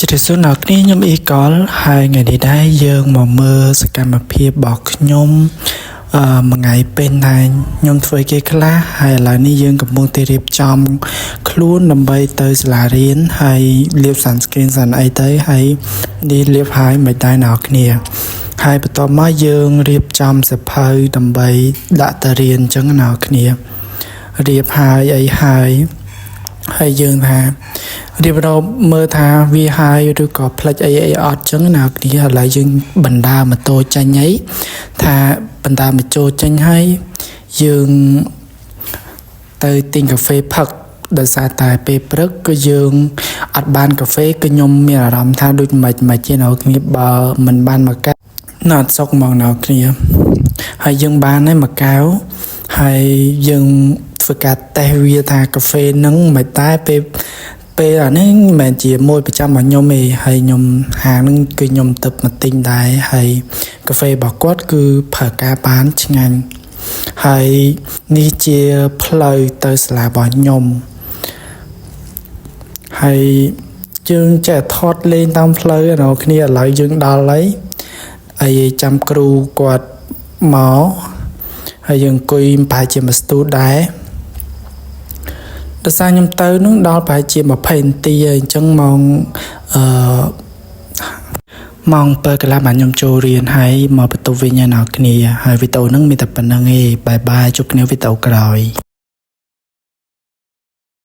ជម្រាបសួរអ្នកគ្នាខ្ញុំអ៊ីកលហើយថ្ងៃនេះដែរយើងមកមើលសកម្មភាពរបស់ខ្ញុំមួយថ្ងៃពេញដែរខ្ញុំធ្វើគេខ្លះហើយឥឡូវនេះយើងកំពុងតែរៀបចំខ្លួនដើម្បីទៅសាលារៀនហើយលាប sunscreen សានអីទៅហើយនេះលាបហើយមិនដែរអ្នកគ្នាហើយបន្ទាប់មកយើងរៀបចំសៀវភៅដើម្បីដាក់ទៅរៀនអញ្ចឹងអ្នកគ្នារៀបហើយអីហើយហើយយើងថារៀបរាប់មើលថាវាហើយឬក៏ផ្លិចអីអីអត់ចឹងណាគ្នាឥឡូវយើងបណ្ដើម៉ូតូចេញអីថាបណ្ដើម៉ូតូចេញហើយយើងទៅទិញកាហ្វេផឹកដោយសារតែពេលព្រឹកគឺយើងអត់បានកាហ្វេគឺខ្ញុំមានអារម្មណ៍ថាដូចមិនមិនជាអ្នកគ្នាបើមិនបានមកកែនៅអត់សុកហ្មងអ្នកគ្នាហើយយើងបានហើយមួយកែវហើយយើងធ្វើការតេស្តវាថាកាហ្វេហ្នឹងមិនតែពេលពេលអានេះមិនមែនជាមួយប្រចាំរបស់ខ្ញុំទេហើយខ្ញុំហាងហ្នឹងគឺខ្ញុំទៅមកទិញដែរហើយកាហ្វេរបស់គាត់គឺប្រើការបានឆ្ងាញ់ហើយនេះជាផ្លូវទៅសាលារបស់ខ្ញុំហើយយើងចេះថតលេងតាមផ្លូវអ្នកគ្នាឥឡូវយើងដល់ហើយហើយចាំគ្រូគាត់មកហើយយើងអង្គុយប្រហែលជាមួយស្ទូដែរដោយសារខ្ញុំទៅនឹងដល់ប្រហែលជា20នាទីហើយអញ្ចឹងម៉ោងអឺម៉ោង7កន្លះបានខ្ញុំចូលរៀនហើយមកបន្ទប់វិញហើយអ្នកគ្នាហើយវីដេអូហ្នឹងមានតែប៉ុណ្ណឹងឯង bye bye ជួបគ្នាវីដេអូក្រោយ។